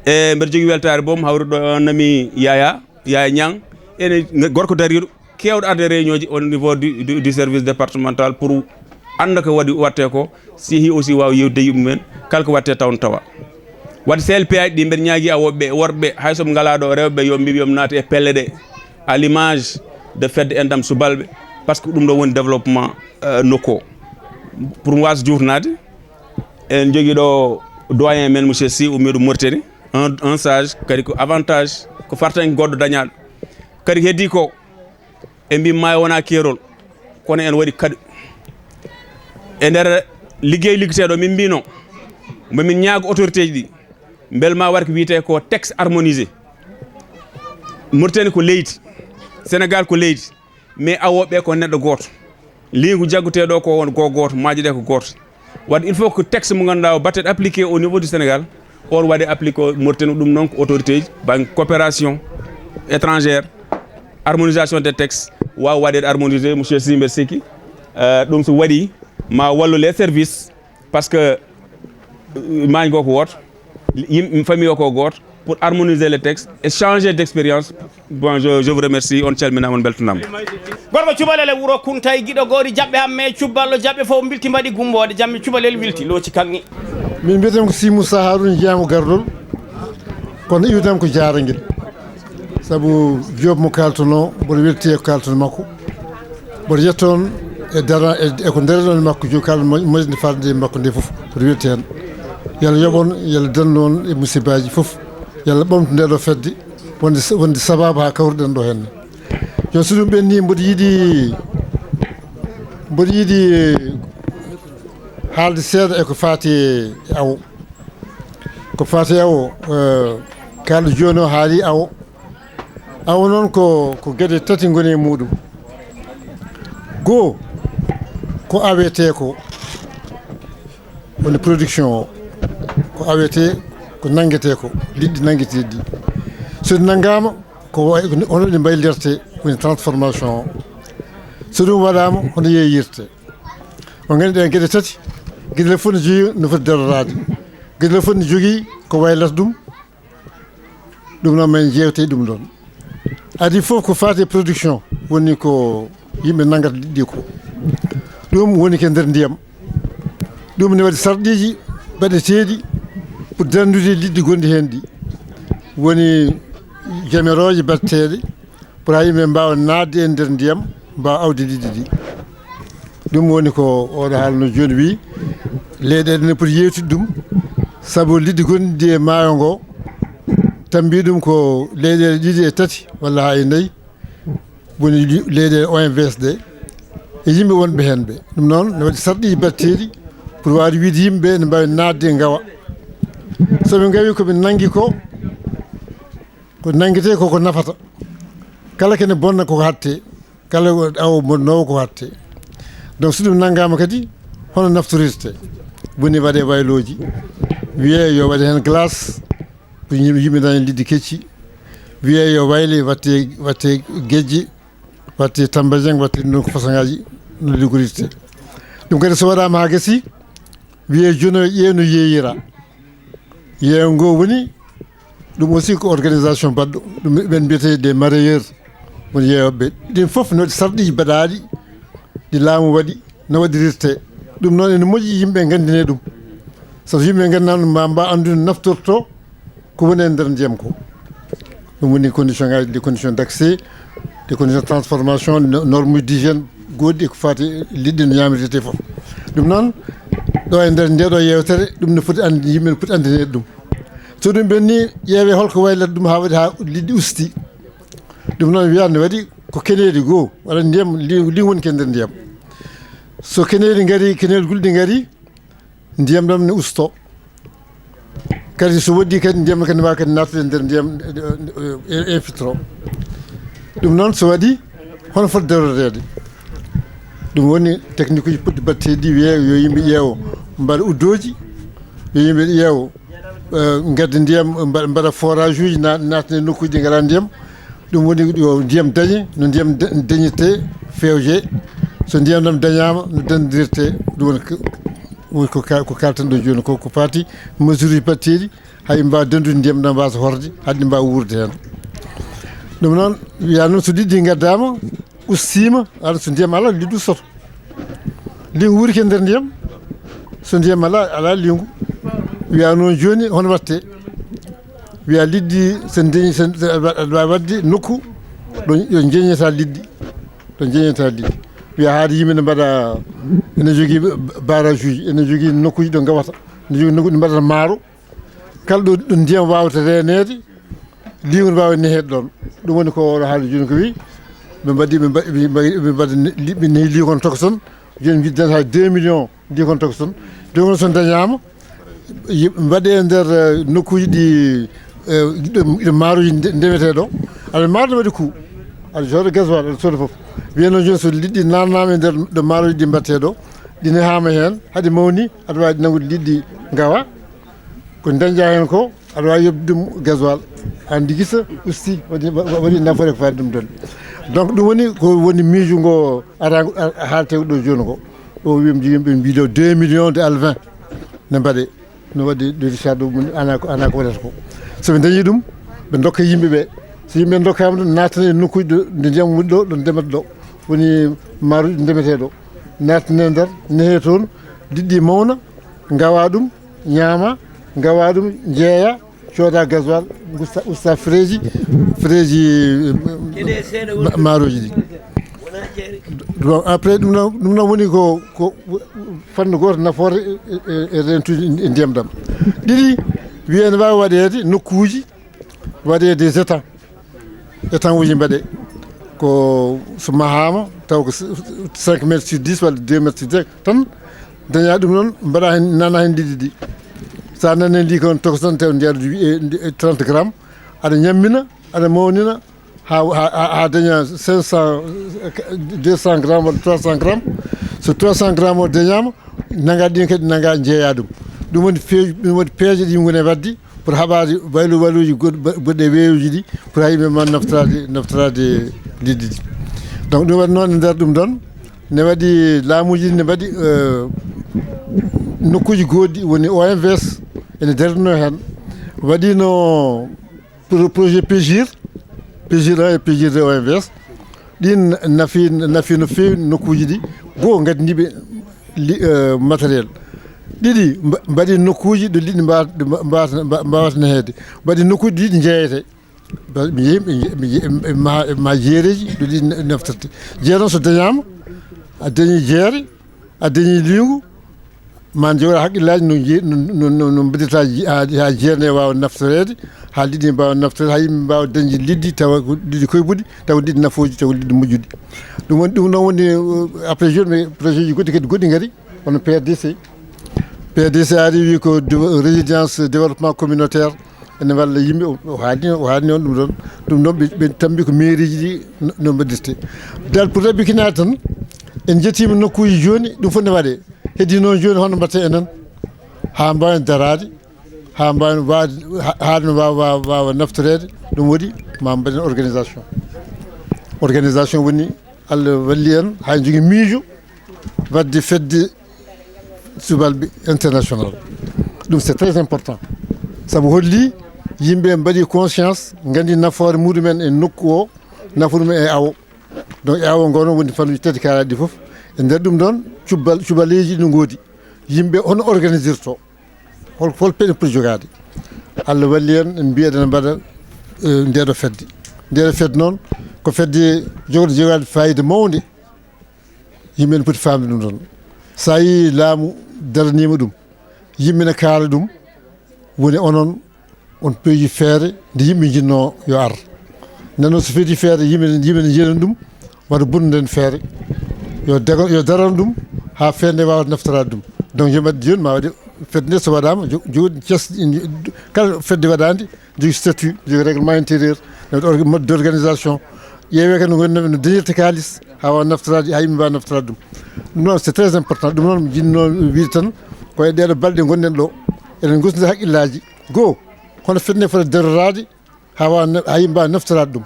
E mbeɗa jogii weltaare boom, hawruɗo nami Yaya, Yaya Niang, ene gorko dariiɗo, keewɗo arde réunion ji au niveau du, du, du service départemental pour annda ko waɗi waɗtee ko, si yehi aussi waawa yewtidde e yimɓe mumen, kala ko waɗtee taw no tawa. Waɗde C L P aji ɗi mbeɗa ñaagii awooɓe ɓe, worɓe ɓe, hay so ɓe ngalaa ɗo, rewɓe ɓe, yo ɓe mbiɓe yo ɓe naat e pelle ɗe, à l'image de fedde enɗam subalɓe, par ce que ɗum ɗo woni développement, euh, nokku o. Pour mi waasa juutnaade, eɗen njogii ɗo doyen men, monsieur Sy, ummiiɗo Mauritanie, un, un sage, kadi ko avantage, ko fartaŋŋe goɗɗo dañaaɗo. Kadi ko heddii ko, en mbii maayo wonaa keerol, kono en waɗi kaɗu. E nder liggey liggeteeɗo, min mbiino, mbomin ñaago autorité ji ɗi, mbele maa waɗ ko wiyetee ko texte harmonisé. Mauritanie ko leydi, Sénégal ko leydi, mais awooɓe ɓe ko neɗɗo gooto. Liingu jagguteeɗo ko won ko gooto, maaje ɗe ko gooto. Waɗde il faut que texte mo ngannduɗaa o batte appliqué au niveau du Sénégal, on waɗe appliqué o Mauritanie, ɗum noon ko autorité ji, bannge coopération étrangère, harmonisation des textes, waawa waɗeede harmonisé, monsieur Sy, mbeɗa sikki, euh, ɗum so waɗi, ma wallu les services, par ce que, euh, maañ goo ko wooto, yim-, famille o ko gooto, pour harmoniser les textes et changer d'expérience. Bon, je, je vous remercie, on calminaama, on mbeltanaama. Gorko cubalel e wuro Kuntay, giɗo goori jaɓɓe hamme, cubballo jaɓɓe fof mbilti mbaɗi gumboode, jammi cubalel wilti, looci kaŋŋe. Min mbiyetee ko Sy Moussa Harouna, jeyaama Gardol, kono iwdam ko Jaarangel. Sabu Joob mo kaaltonoo, mboɗo welti e ko kaalton makko. Mboɗo yetto on e dara, e, e ko ndareɗon e makko, jo kala mo-, moƴƴinde farde e makko nde fof, mboɗo welti heen. Yo Allah yoɓ on, yo Allah dandu on e musibaaji fof. Yo Allah ɓamtu nde ɗo fedde, wonde sa-, wonde sabaabu haa kawruɗen ɗo henne. Jooni so ɗum ɓenni, mboɗo yiɗi, mboɗo yiɗi haalde seeɗa e ko faati e awo. Ko faati e awo, eh, kaalɗo jooni o haali awo. Awo noon ko, ko geɗe tati ngoni e muuɗum. Goo, ko awetee ko, woni production o. Ko awetee, ko nanngetee ko, liɗɗi nanngeteeɗi ɗi. So ɗi nanngaama, ko way-, hono ɗi mbaylirtee, woni transformation o. So ɗum waɗaama, hono yeeyirtee. On nganndi ɗeen geɗe tati, geɗel fof ne jogii no foti daroraade. Geɗel fof ne jogii ko waylata ɗum. Ɗum noon, men njeewte e ɗum ɗoon. Adii fof ko faati e production, woni ko yimɓe nanngata liɗɗi ko. Ɗum woni ko e nder ndiyam. Ɗum ne waɗi sarɗiiji baɗeteeɗi pour danndude liɗɗi gonɗi heen ɗi. Woni jamerooje baɗteeɗe pour haa yimɓe mbaawa naatde e nder ndiyam, mbaawa awde liɗɗi ɗi. Ɗum woni ko oɗo haalno jooni wi, leyɗeele ne poti yeewtidde ɗum, sabu liɗɗi gonɗi e maayo ngo, tambi ɗum ko leyɗeele ɗiɗi e tati walla haa e nayi, woni li-, leyɗeele O M V S ɗe, e yimɓe wonɓe heen ɓe. Ɗum noon, ne waɗi sarɗiiji baɗteeɗi pour waawde wiyde yimɓe ɓe ne mbaawi naatde e ngawa. So ɓe ngawi ko ɓe nanngi ko, ko nanngitee ko, ko nafata. Kala kene bonna ko hatte, kala awo bonnoowo ko hatte. Donc, so ɗum nanngaama kadi, hono naftorirte? Woni waɗee waylooji, wiyee yo waɗe heen glace, ko yim-, yimɓe daña liɗɗi kecci, wiyee yo wayle watte, watte gejje, watte tambajang, watte ɗum ko façon ngaaji no liggorirte. Ɗum kadi so waɗaama haa gasi, wiyee jono ƴeew no yeeyira. Yeew ngo woni, ɗum aussi ko organisation baɗɗo, ɗum ɓen mbiyetee des mareyeurs, woni yeewɓe. Ɗin fof no waɗi sarɗiiji baɗaaɗi ɗi laamu waɗi, no waɗirirtee. Ɗum noon ene moƴƴi yimɓe nganndinee ɗum. Sabu so yimɓe nganndaano ɗum, ma mba anndude naftorto ko woni e nder ndiyam ko. Ɗum woni condition ngaji, les conditions d'accès, les conditions de transformation, no- norme d'hygiène, goɗɗi ko fati liɗɗi no ñamirtete fof. Ɗum noon, ɗo e nder nde ɗo yewtere, ɗum no foti andi, yimɓe no foti andineede ɗum. So ɗum ɓenni, ƴeewe holko waylata ɗum haa waɗi haa liɗɗi usti. Ɗum noon wiyande waɗi ko keneeli goo, walla ndiyam li- li woni ke nder ndiyam. So keneeli ngari, keneeli gulɗi ngari, ndiyam ɗam ne usto. Kadi so waɗi kadi ndiyam kadi wawa kadi nattude nder ndiyam, eh, eh, infiltro. Ɗum noon so waɗi, hono foti daroreede? Ɗum woni technique uji puɗɗi batteɗi ɗi wiye yo yimɓe ƴeewo mbaɗa uddooji, yo yimɓe ƴeewo, eh, ngadda ndiyam, mba- mbaɗa forage uji na- natna e nokkuji ɗi ngala ndiyam. Ɗum woni yo ndiyam dañe, no ndiyam da- dañirte, fewje. So ndiyam ɗam dañama, no dandirte, ɗum woni ko- woni ko ka- ko kalten ɗo joni ko, ko fati mesure uji batteɗi, hay mbawa dandude ndiyam ɗam wasa horde, haɗi mbawa wuurde hen. Ɗum noon, wiya noon so liɗɗi gaddama, ustima, aɗa so ndiyam ala, liɗɗi ustoto. Lingu wurike nder ndiyam, so ndiyam ala, ala lingu. Wiya noon joni, hono watte? Wiya liɗɗi, so deñi, so, so aɗa wawi wadde nokku ɗo, ɗo jeñeta liɗɗi, ɗo jeñeta liɗɗi. Wiya haade yimɓe ne mbaɗa, ene jogii barrage uji, ene jogii nokkuji ɗo gawata, ene jogii nokkuji ɗo mbaɗata maaro. Kala ɗo, ɗo ndiyam wawata reenede, lingu ne wawi neheede ɗon. Ɗum woni ko oɗo haali joni ko wi, ɓe mbaɗi, ɓe mbaɗi, ɓe mbaɗi, ɓe mbaɗi, ɓe nehi lingu on tokson. Joni mbiɗen hay deux millions lingu on tokson. Lingu on so dañama, yi- mbaɗe e nder, eh, nokkuji ɗi, eh, ɗo, ɗo maaroji nde- ndemetee ɗo. Aɗa maaro ne waɗi coût. Aɗa jooɗo gasoil, aɗa sooda fof. Wiyeno joni so liɗɗi nannama e nder ɗo maaroji ɗi mbaɗtee ɗo, ɗi nehama hen, haɗi mawni, aɗa wawi nangude liɗɗi gawa. Ko dañƴa hen ko, aɗa wawi yoɓde ɗum gasoil. Andi gisa usti, waɗi, wa- waɗi nafoore ko fati ɗum ɗon. Donc ɗum woni ko woni miijo ngo ara haalte ɗo joni ko. O wiyam jogui ɓe mbiɗo deux millions de alvin ne mbaɗe. No waɗi de Richard ɗo mum ana ko, ana ko waɗata ko. So ɓe dañi ɗum, ɓe dokka yimɓe ɓe. So yimɓe dokkama ɗum, nattana e nokkuji ɗo, nde ndiyam woni ɗo, ɗo ndemata ɗo. Woni maaroji ndemetee ɗo. Nattane nder, nehe toon, liɗɗi mawna, gawa ɗum, ñaama, gawa ɗum, jeeya, cooda gasoil, usta, usta freji, freji, eh, ma- maaroji ɗi. Donc après ɗum noon, ɗum noon woni ko, ko fannu goto nafoore e, e, e rentude e ndiyam ɗam. Ɗiɗi, wiye ne wawi waɗede nokkuji, waɗe des étangs. Étangs uji mbaɗe ko so mahama taw ko cinq mètres sur dix walla deux mètres sur cinq tan, daña ɗum noon mbaɗa hen, nana hen liɗɗi ɗi. Sa nani hen ndi ko on toksan taw ndi aɗa wiye trente grammes, aɗa ñammina, aɗa mawnina, ha, ha, ha, ha daña cinq cents, deux cents grammes walla trois cents grammes. So trois cents grammes o dañama, naga ɗin kadi naga jeeya ɗum. Ɗum woni feeji, ɗum woni peeje ɗi ngoni wadde pour haɓade waylo wayloji goɗ- goɗɗe weeyoji ɗi, pour ha yimɓe ma naftorade, naftorade liɗɗi ɗi. Donc ɗum waɗi noon e nder ɗum ɗon ne waɗi laamuji ɗi ne mbaɗi, eh, nokkuji goɗɗi woni O M V S ene darino hen, waɗino pro- projet PGIR, PGIR un et PGIR deux O M V S. Ɗin nafi, nafi no feewi nokkuji ɗi. Goo gaddiɓe li- eh, matériel. Ɗiɗi mba- mbaɗi nokkuji ɗo liɗɗi mba- mba- mbawata mba- mbawata neheede. Mbaɗi nokkuji ɗo liɗɗi jeeyete. Ba- mi yeehi, mi yeehi, mi yeehi, ma, ma jeereji ɗo liɗɗi naftirte. Jeere noon so dañama, a dañi jeere, a dañi lingu, ma jogora haqqillaji no je- no- no- no- no mbaɗirta ji- ha, ha jeere nde wawa naftorede, ha liɗɗi mbawa naftorede, ha yimɓe mbawa dañde liɗɗi tawa ko liɗɗi koye ɓuuɗi, tawa liɗɗi nafooji, tawa liɗɗi moƴƴuɗi. Ɗum woni, ɗum noon woni, uh, après joni projet ji goɗɗi kadi goɗɗi ngari, wano P R D C. P R D C ari wi ko de- résilience développement communautaire, ene walla yimɓe, o- o haalni, o haalni on ɗum ɗon. Ɗum ɗon ɓe, ɓe tambi ko mairie ji ɗi no- no mbaɗirte. Dal pour tabbikinade tan, en jettima nokkuji joni, ɗum fof ne waɗe. Heddi noon joni hono mbatte enen ha mbawen darade, ha mbawen wawde, ha- haade no wawa, wawa, wawa naftorede. Ɗum waɗi ma mbaɗen organisation. Organisation woni Allah walli en, ha jogui miijo wadde fedde subalɓe international. Ɗum c'est très important, sabu holli yimɓe mbaɗi conscience, nganndi nafoore muɗumen e nokku o, nafoore mum e awo. Donc e awo ngo noon woni fannuuji tati kaalaaɗi ɗi fof. E nder ɗum ɗoon cubbal, cubaleeji no ngoodi. Yimɓe hono organisirto, hol, hol peɗe poti jogaade. Allah walli en, en mbiya eɗen mbaɗa eh, ndeɗo fedde. Ndeɗo fedde noon ko fedde jogde jogaade fayida mawnde. Yimɓe ne poti faamde ɗum ɗon. So a yii laamu daraniima ɗum, yimɓe ne kaala ɗum, woni onon on peeji feere nde yimɓe njinnoo yo ar. Nden noon so feeji feere yimɓe, yimɓe ne njiyana ɗum, wata bonnude heen feere. Yo daga, yo daran ɗum haa feere nde waawa naftoraade ɗum. Donc yo mbaɗ jooni ma waɗi fedde nde so waɗaama, jo-, jooni ces-, kala fedde waɗaande, jogii statut, jogii règlement intérieur, mode d'organisation. Ƴeewee kadi no ngonno, no dañirta kaalis haa waawa naftoraade, haa yimɓe mbaawa naftoraade ɗum. Ɗum noon c'est très important. Ɗum noon mi jinnoo wiide tan ko e ɗeeɗo balɗe ngonɗen ɗo, eɗen ngosnda hakkillaaji. Goo, hono fedde nde foti daroraade haa waawa na-, haa yimɓe mbaawa naftoraade ɗum.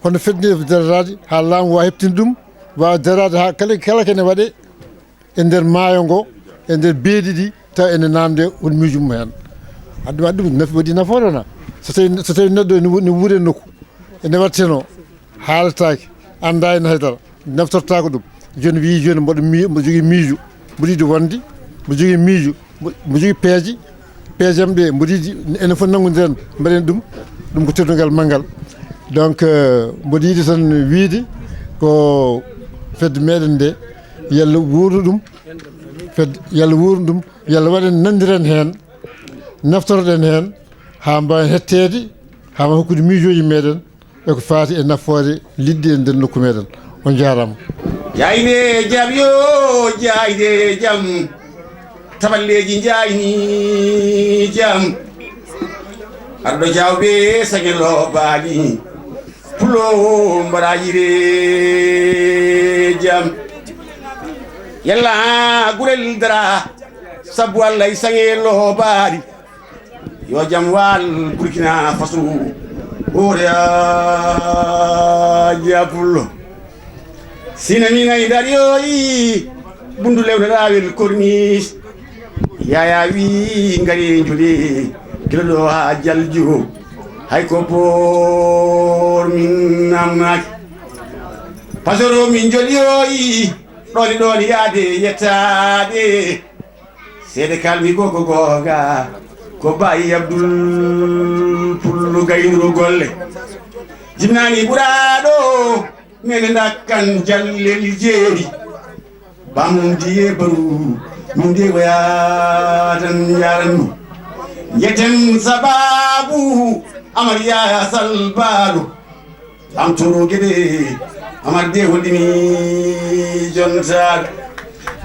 Hono fedde nde foti daroraade haa laamu waawa heɓtinde ɗum, waawa daroraade haa kala, kala kene waɗee e nder maayo ngo, e nder beeli ɗi, tawa ene naamnde won miijo mum heen. Haɗum, haɗum nafi, waɗi nafoore wona. So tawi, so tawi neɗɗo ene wu-, ene wuuri e nokku, ene waɗtenoo, haalataake, anndaa heen haydara, naftortaako ɗum. Jooni wiyi jooni mboɗo mi-, mbo jogii miijo, mboɗo yiɗi wonde, mbo jogii miijo, mbo, mbo jogii peeje, peeje am ɗe, mboɗo yiɗi enen fof nanngondiren, mbaɗen ɗum, ɗum ko teddungal manngal. Donc, euh, mboɗo yiɗi tan wiide ko fedde meɗen nde, yo Allah wuurnu ɗum, fedde, yo Allah wuurnu ɗum, yo Allah waɗ en nanndiren heen, naftoroɗen heen, haa mbaawen hetteede, haa mbaawen hokkude miijooji meɗen, e ko faati e nafoore liɗɗi e nder nokku meɗen. On njaaraama. Jayde jam yo, jayde jam, taballeeji njayni jam. Arɗo jawbe sañe loobaali, pulo mbaɗa yire jam. Yalla gurel dara, sabu Allah e sañe loobaali. Yo jam waal Burkina Faso, hoore Aji Abdullo. Sina mi nayi dari yo yi, bundu lewna laawel corniche. Yaya wi ngari njuli, kilo ɗo haa Jaljo. Hay ko boor min namnaaki. Pasoro min njoli yo yi, ɗooni ɗooni yaade yettaade. Seede kalmi ko, ko goonga, ko Baay Abdul Pullo gaynuro golle. Jimnaani ɓuraaɗo, nene ndakkan jallel jeeri. Bamdiye baru, min de waya tan yaranmi. Njeten sababu, Amar Yaya Salbaɗo. Am toro geɗe, Amar de hollini jontaɓe.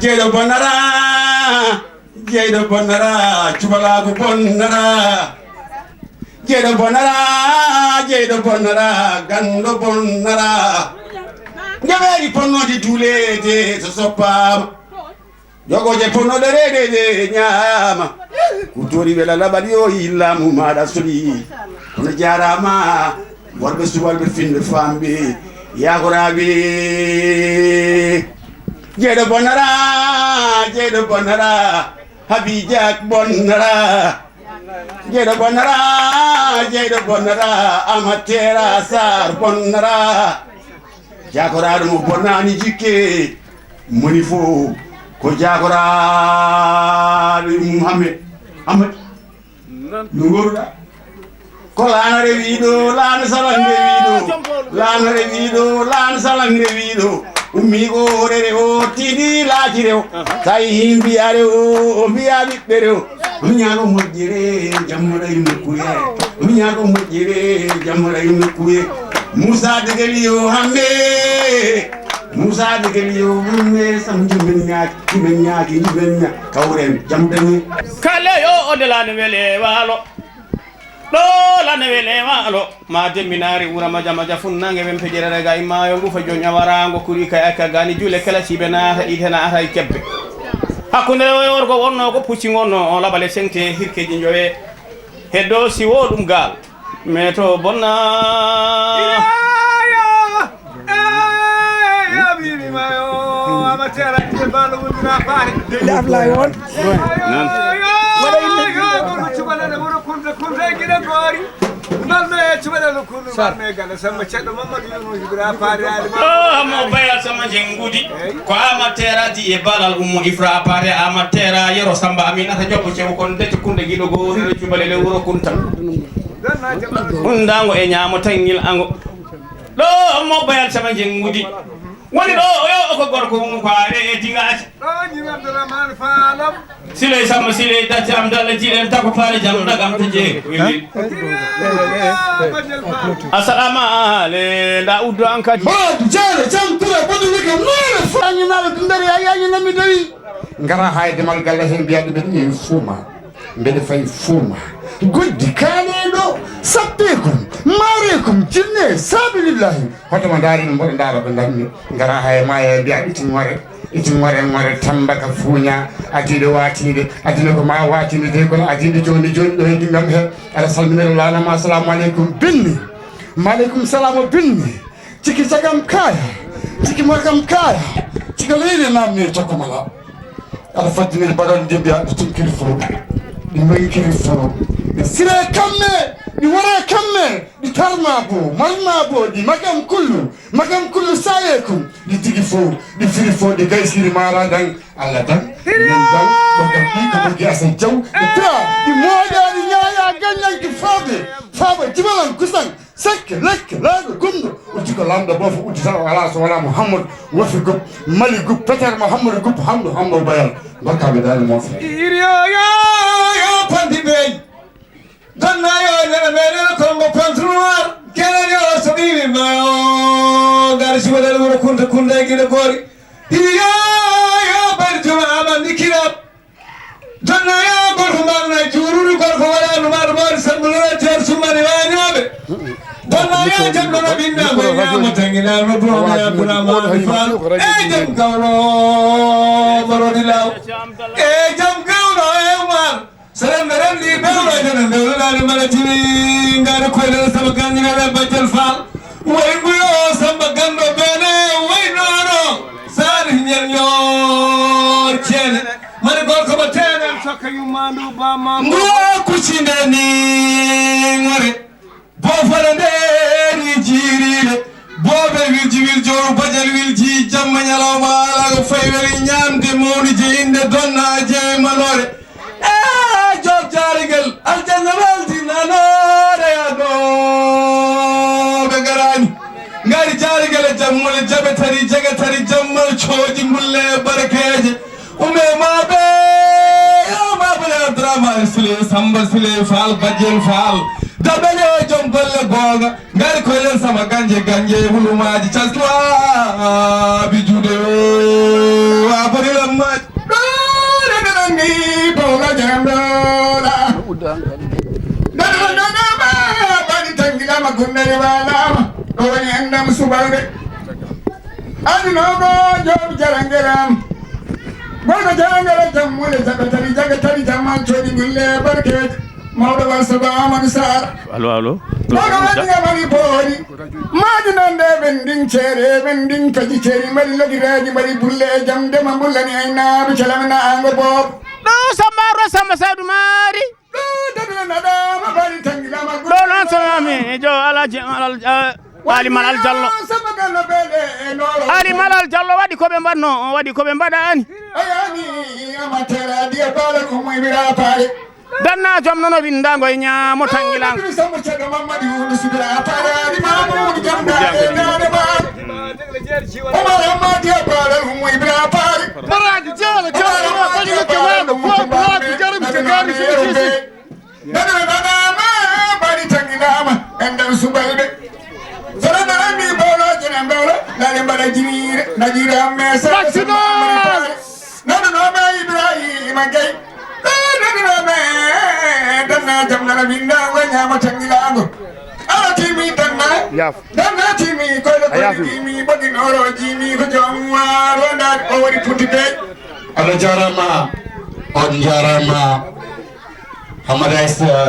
Jeyɗo bonnata, jeyɗo bonnata, cubalaagu bonnata. Jeyɗo bonnata, jeyɗo bonnata, ganndo bonnata. Ndeweeri ponnoodi duuleede so soppaama. Jogooje ponnoɗe reedeede ñaama. Kutori wela laɓal yo yi laamu maaɗa soli. Kono jaaraama worɓe subalɓe finɓe faamɓe yaakoraaɓe. Jeyɗo bonnata, jeyɗo bonnata, Habi Jaak bonnata. Jeyɗo bonnata, jeyɗo bonnata, Amatera Sarr bonnata. Jaakoraaɗo mo bonnaani jikke, moni fof ko jaakoraaɗo Muhammed Ahmad. No ngoruɗa? Ko laana rewiɗo, laana salan rewiɗo, laana rewiɗo, laana salan rewiɗo. Ummi ko rere o tini laaci rew. Tawi mbiya rew, o mbiya ɓiɓɓe rew. Miñaako moƴƴere, jammoɗa e nokkuye. Miñaako moƴƴere, jammoɗa e nokkuye. Moussa Degel yo hamme. Moussa Degel yo hamme, sam jumben ñaaki, jumben ñaaki, jumben ña-, kawren, jam dañi. Kale yo o de laana wele waalo. Ɗo laana wele waalo. Ma demminaari wura maja maja funnaange wen pejere rega i maayo ngu fa joña waraango kuri kay aka gani juule kala cibe naata ɗi tena ata e kebbe. Hakkunde rewo e worgo wonno ko pucci ngonno o laɓale sengte hirkeji njowe. Heddo si wo ɗum gaal. Mais to bonna. Yaya, eh, ya bibi mayo, amatera. Nde Ablaye won. Ɗo hamo bayal sama jengudi ko ama teradi e balal ummo ifra apare ama tera yero samba aminata joppo cewo kon de cukkunde giɗo goo hiro cubale le wuro kunta. Undango e ñaamo tangil ango. Ɗo hamo bayal sama jengudi woni ɗo oyo oko gorko mum ko are e digaji. Siley samma siley datti am dalla jiɗen tako paale jam dagam to jeeyi. Assalamu ale nda uddu an kadi. Mbaɗa jaale jam tura boɗo wika mara fo. Yañi naɓe ɗum dari a yañi nammi dawi. Ngara hay demal galle hen mbiyaɗo ɓe ɗi fuuma. Mbeɗe fayi fuuma. Guddi kaaleɗo sappekum marekum jinne sabilillahi. Hoto mo ndaari no mboɗo ndaara ɓe ndarmi. Ngara hay ma e mbiya itin ware. Itin ware ware tamba ka fuuña. Adiiɗo waatiiɗe adina ko ma waatinde de kono adiiɗo jooni jooni ɗo heddi ngam he. Aɗa salminere lanama assalamu aleykum binni. Maaleykum salam o binni. Ciki cagam kaaya. Ciki makam kaaya. Ciki leydi namni e cokko mala. Aɗa faddiniri baɗon ndimbi aɗa tunkiri fo. Ɗi mankiri fo. Ɗi sire kamme. Ɗi ware kamme. Ɗi tarma bo marma bo ɗi makam kullu. Makam kullu saye kum. Ɗi tigi fo. Ɗi firi fo ɗi gaysiri mara dan. Allah dan. Min dan. Ɓoggam ɗi ko ɓoggi asan jaw. Ɗi tra. Ɗi moɗa ɗi ñaaya ganyanki fabe. Fabe jibalan kusan. Sekke lekke laaɗo gumɗo uddi ko lamɗo bofo uddi tan o ala so wona mouhammado wofi gub mali gub peter mouhammado gub hamɗo hamɗo bayal. Bakkaɓe dani mofo. Iriyoyo yo pandi ɓeyi. Donnayo nene meɗen kongo pantenoir. Kenen yo so ɓiwi mayo. Ngara siwadal wuro kunta kunda e guiɗo goori. Iriyoyo ɓaɗi juma aman nikirab. Donna ya gorko mbaɗna juuruɗo gorko waɗa no mbaɗa mbaɗa sammulora jeer summani wañooɓe. Donna ya jamɗono ɓinna ko ñaamo tangina no duwama ya abdourahmani fall. E jam gawlo marodi law. E jam gawlo e umar. Serembe remdi bewlo jene bewlo dani mbaɗa tini ngari koyɗe sama gandinere bajjel fall. Way nguyo samba gando bene way nono. Sani ñen yo ceene. Mari gorko mo teenen sokka yummandu bamma. Nguwa kucinde ni ngore. Bofore nde ni jiirire. Bobe wilji wiljoru bajal wilji jamma ñalawma ala ko faywere ñamde mawni je inde donna je manore. E job jarigel aljanna weldi nanore ya do be garani. Ngari jarigel e jammuɗe jaɓe tari jaga tari jammal cooji mbulle e barkeeje. Ume maɓe yo maɓe abdourahmane sule samba sule fall bajjel fall. Daɓele e joom golle goonga. Ngari koyɗen sama ganje ganje wulumaji caski wabi juude. Wabori lammaji ɗoɗeɗeɗanni bowla jam ɗola. Ɗoɗeɗeɗanama baɗi tangilama gunnari walama. Ɗo woni andam subalɓe. Adinogo joom jarangeram. Goɗɗo jarangere jammude jaɓe tari jaga tari jamman coɗi gulle barkeji. Mawɗo wal saba amadou sar. Alo alo. Mawɗo wani yamani booni. Maadi nande ɓen ndin ceere ɓen ndin kaji ceeri mbaɗi logiraaji mbaɗi bulle e jam ndema mbullani aynaaɓe calamina ango boobo. Ɗo samba ro samba sadu maari. Ɗo dadana naɗama mbaɗi tangilama. Ɗo noon somami jo alaji alal. Ali Malal Diallo. Ali Malal Diallo waɗi ko ɓe mbaɗno o waɗi ko ɓe mbaɗani. Ayani amatera dia bala ko mo ibira pare. Danna jom nono windango e ñaamo tangilan. Baraji jala jala ma bagi lukke wano ko baraji jarim tagari sisi. Nana nana ma bari tangilama endal subalbe. Sara nana mi bolo jene bolo nani bara jimire najira mesa. Nana no ma ibrahim gay. Nana no ma danna jamna binda wanya matangilango. Ala timi danna. Danna timi ko do ko timi bagi noro jimi ko jom waro nda o wari puti be. Allah jarama. On jarama. Hamada Aïssa.